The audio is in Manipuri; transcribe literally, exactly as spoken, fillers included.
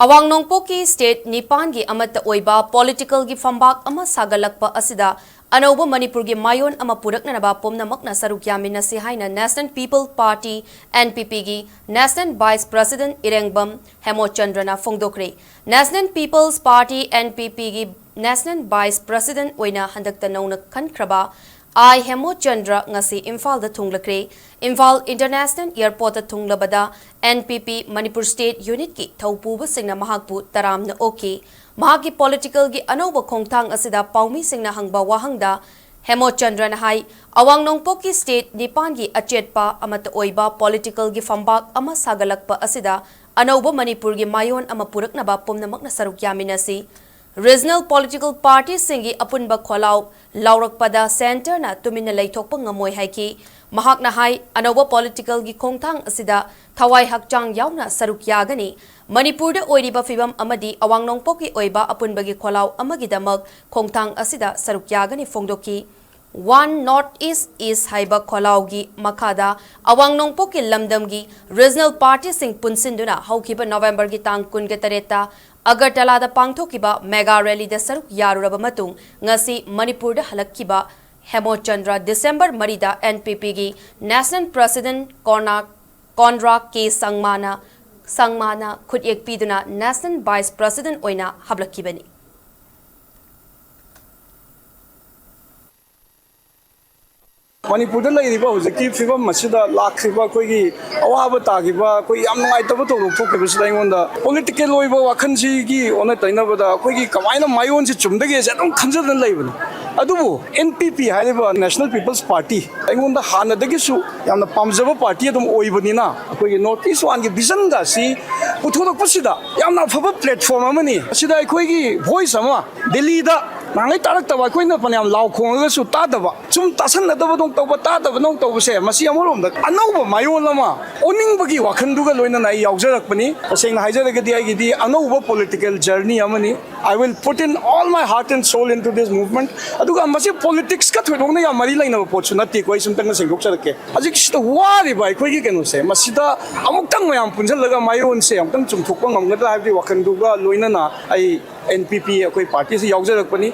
ꯑꯋꯥꯡ ꯅꯣꯡꯄꯣꯛꯀꯤ state ꯅꯤꯄꯥꯟꯒꯤ ꯑꯃꯠꯇ ꯑꯣꯏꯕ politicalꯒꯤ ꯐꯝꯕꯥꯛ ꯑꯃ ꯁꯥꯒꯠꯂꯛꯄ ꯑꯁꯤꯗ ꯑꯅꯧꯕ ꯃꯅꯤꯄꯨꯔꯒꯤ ꯃꯥꯏꯑꯣꯟ ꯑꯃ ꯄꯨꯔꯛꯅꯅꯕ ꯄꯨꯝꯅꯃꯛꯅ ꯁꯔꯨꯛ ꯌꯥꯃꯤꯟꯅꯁꯤ ꯍꯥꯏꯅ National People Party, NPPꯒꯤ National Vice President ꯏꯔꯦꯡꯕꯝ ꯍꯦꯃꯣꯆꯟꯗ꯭ꯔꯅ ꯐꯣꯡꯗꯣꯛꯈ꯭ꯔꯦ꯫ National People's Party, NPPꯒꯤ National Vice President ꯑꯣꯏꯅ ꯍꯟꯗꯛꯇ ꯅꯧꯅ ꯈꯟꯈ꯭ꯔꯕ ꯑꯥꯏ ꯍꯦꯃꯣꯆꯟꯗ꯭ꯔ ꯉꯁꯤ ꯏꯝꯐꯥꯜꯗ ꯊꯨꯡꯂꯈ꯭ꯔꯦ꯫ Imphal International Airportꯇ ꯊꯨꯡꯂꯕꯗ NPP Manipur state unitꯀꯤ ꯊꯧꯄꯨꯕꯁꯤꯡꯅ ꯃꯍꯥꯛꯄꯨ ꯇꯔꯥꯝꯅ ꯑꯣꯛꯈꯤ꯫ ꯃꯍꯥꯛꯀꯤ politicalꯒꯤ ꯑꯅꯧꯕ ꯈꯣꯡꯊꯥꯡ ꯑꯁꯤꯗ ꯄꯥꯎꯃꯤꯁꯤꯡꯅ ꯍꯪꯕ ꯋꯥꯍꯪꯗ ꯍꯦꯃꯣꯆꯟꯗ꯭ꯔꯅ ꯍꯥꯏ, ꯑꯋꯥꯡ ꯅꯣꯡꯄꯣꯛꯀꯤ state ꯅꯤꯄꯥꯟꯒꯤ ꯑꯆꯦꯠꯄ ꯑꯃꯠꯇ ꯑꯣꯏꯕ politicalꯒꯤ ꯐꯝꯕꯥꯛ ꯑꯃ ꯁꯥꯒꯠꯂꯛꯄ ꯑꯁꯤꯗ ꯑꯅꯧꯕ ꯃꯅꯤꯄꯨꯔꯒꯤ ꯃꯥꯏꯑꯣꯟ ꯑꯃ ꯄꯨꯔꯛꯅꯕ ꯄꯨꯝꯅꯃꯛꯅ ꯁꯔꯨꯛ ꯌꯥꯃꯤꯟꯅꯁꯤ꯫ Regional political partyꯁꯤꯡꯒꯤ ꯑꯄꯨꯟꯕ ꯈꯣꯜꯂꯥꯎ ꯂꯥꯎꯔꯛꯄꯗ centreꯅ ꯇꯨꯃꯤꯟꯅ ꯂꯩꯊꯣꯛꯄ ꯉꯝꯃꯣꯏ ꯍꯥꯏꯈꯤ꯫ ꯃꯍꯥꯛꯅ ꯍꯥꯏ, ꯑꯅꯧꯕ politicalꯒꯤ ꯈꯣꯡꯊꯥꯡ ꯑꯁꯤꯗ ꯊꯋꯥꯏ ꯍꯛꯆꯥꯡ ꯌꯥꯎꯅ ꯁꯔꯨꯛ ꯌꯥꯒꯅꯤ꯫ ꯃꯅꯤꯄꯨꯔꯗ ꯑꯣꯏꯔꯤꯕ ꯐꯤꯕꯝ ꯑꯃꯗꯤ ꯑꯋꯥꯡ ꯅꯣꯡꯄꯣꯛꯀꯤ ꯑꯣꯏꯕ ꯑꯄꯨꯟꯕꯒꯤ ꯈꯣꯜꯂꯥꯎ ꯑꯃꯒꯤꯗꯃꯛ ꯈꯣꯡꯊꯥꯡ ꯑꯁꯤꯗ ꯁꯔꯨꯛ ꯌꯥꯒꯅꯤ ꯐꯣꯡꯗꯣꯛꯈꯤ꯫ One North East East ꯍꯥꯏꯕ ꯈꯣꯜꯂꯥꯎꯒꯤ ꯃꯈꯥꯗ ꯑꯋꯥꯡ ꯅꯣꯡꯄꯣꯛꯀꯤ ꯂꯝꯗꯝꯒꯤ regional partyꯁꯤꯡ ꯄꯨꯟꯁꯤꯟꯗꯨꯅ ꯍꯧꯈꯤꯕ Novemberꯒꯤ ꯇꯥꯡ ꯀꯨꯟꯒ ꯇꯔꯦꯠꯇ ꯑꯒꯔꯇꯂꯥꯗ ꯄꯥꯡꯊꯣꯛꯈꯤꯕ mega rallyꯗ ꯁꯔꯨꯛ ꯌꯥꯔꯨꯔꯕ ꯃꯇꯨꯡ ꯉꯁꯤ ꯃꯅꯤꯄꯨꯔꯗ ꯍꯜꯂꯛꯈꯤꯕ ꯍꯦꯃꯣꯆꯟꯗ꯭ꯔ December ꯃꯔꯤꯗ NPPꯒꯤ National President ꯀꯣꯔꯅꯥ-, ꯀꯣꯟꯔꯥ ꯀꯦ ꯁꯪꯃꯥꯅ, ꯁꯪꯃꯥꯅ ꯈꯨꯠꯌꯦꯛ ꯄꯤꯗꯨꯅ National Vice President ꯑꯣꯏꯅ ꯍꯥꯞꯂꯛꯈꯤꯕꯅꯤ꯫ ꯃꯅꯤꯄꯨꯔꯗ ꯂꯩꯔꯤꯕ ꯍꯧꯖꯤꯛꯀꯤ ꯐꯤꯕꯝ ꯑꯁꯤꯗ ꯂꯥꯛꯈ꯭ꯔꯤꯕ ꯑꯩꯈꯣꯏꯒꯤ ꯑꯋꯥꯕ ꯇꯥꯈꯤꯕ, ꯑꯩꯈꯣꯏ ꯌꯥꯝ ꯅꯨꯡꯉꯥꯏꯇꯕ ꯊꯧꯗꯣꯛ ꯊꯣꯛꯈꯤꯕꯁꯤꯗ ꯑꯩꯉꯣꯟꯗ political ꯑꯣꯏꯕ ꯋꯥꯈꯜꯁꯤꯒꯤ ꯑꯣꯟꯅ ꯇꯩꯅꯕꯗ ꯑꯩꯈꯣꯏꯒꯤ ꯀꯃꯥꯏꯅ ꯃꯥꯏꯑꯣꯟꯁꯤ ꯆꯨꯝꯗꯒꯦꯁꯦ ꯑꯗꯨꯝ ꯈꯟꯖꯗꯅ ꯂꯩꯕꯅꯤ꯫ ꯑꯗꯨꯕꯨ NPP ꯍꯥꯏꯔꯤꯕ National People's Party ꯑꯩꯉꯣꯟꯗ ꯍꯥꯟꯅꯗꯒꯤꯁꯨ ꯌꯥꯝꯅ ꯄꯥꯝꯖꯕ party ꯑꯗꯨꯝ ꯑꯣꯏꯕꯅꯤꯅ, ꯑꯩꯈꯣꯏꯒꯤ North East Oneꯒꯤ visionꯒ ꯑꯁꯤ ꯄꯨꯊꯣꯔꯛꯄꯁꯤꯗ ꯌꯥꯝꯅ ꯑꯐꯕ platform ꯑꯃꯅꯤ꯫ ꯑꯁꯤꯗ ꯑꯩꯈꯣꯏꯒꯤ voice ꯑꯃ ꯗꯤꯜꯂꯤꯗ ꯅꯍꯥꯟꯒꯩ ꯇꯥꯔꯛꯇꯕ, ꯑꯩꯈꯣꯏꯅ ꯐꯅꯌꯥꯝ ꯂꯥꯎ ꯈꯣꯡꯉꯒꯁꯨ ꯇꯥꯗꯕ, ꯁꯨꯝ ꯇꯥꯁꯟꯅꯗꯕꯗꯧ ꯇꯧꯕ, ꯇꯥꯗꯕꯗꯧ ꯇꯧꯕꯁꯦ, ꯃꯁꯤ ꯑꯃꯔꯣꯝꯗ ꯑꯅꯧꯕ ꯃꯌꯣꯜ ꯑꯃ ꯑꯣꯅꯤꯡꯕꯒꯤ ꯋꯥꯈꯜꯗꯨꯒ ꯂꯣꯏꯅꯅ ꯑꯩ ꯌꯥꯎꯖꯔꯛꯄꯅꯤ꯫ ꯇꯁꯦꯡꯅ ꯍꯥꯏꯖꯔꯒꯗꯤ ꯑꯩꯒꯤꯗꯤ ꯑꯅꯧꯕ political journey ꯑꯃꯅꯤ꯫ I will put in all my heart and soul into this movement. ꯑꯗꯨꯒ ꯃꯁꯤ politicsꯀ ꯊꯣꯏꯗꯣꯛꯅ ꯌꯥꯝ ꯃꯔꯤ ꯂꯩꯅꯕ ꯄꯣꯠꯁꯨ ꯅꯠꯇꯦꯀꯣ꯫ ꯑꯩ ꯁꯨꯝꯇꯪꯒ ꯁꯦꯡꯗꯣꯛꯆꯔꯛꯀꯦ꯫ ꯍꯧꯖꯤꯛꯁꯤꯗ ꯋꯥꯔꯤꯕ ꯑꯩꯈꯣꯏꯒꯤ ꯀꯩꯅꯣꯁꯦ, ꯃꯁꯤꯗ ꯑꯃꯨꯛꯇꯪ ꯃꯌꯥꯝ ꯄꯨꯟꯁꯤꯜꯂꯒ ꯃꯌꯣꯟꯁꯦ ꯑꯃꯨꯛꯇꯪ ꯆꯨꯝꯊꯣꯛꯄ ꯉꯝꯒꯗ꯭ꯔꯥ ꯍꯥꯏꯕꯒꯤ ꯋꯥꯈꯜꯗꯨꯒ ꯂꯣꯏꯅꯅ ꯑꯩ NPP ꯑꯩꯈꯣꯏ partyꯁꯤ ꯌꯥꯎꯖꯔꯛꯄꯅꯤ꯫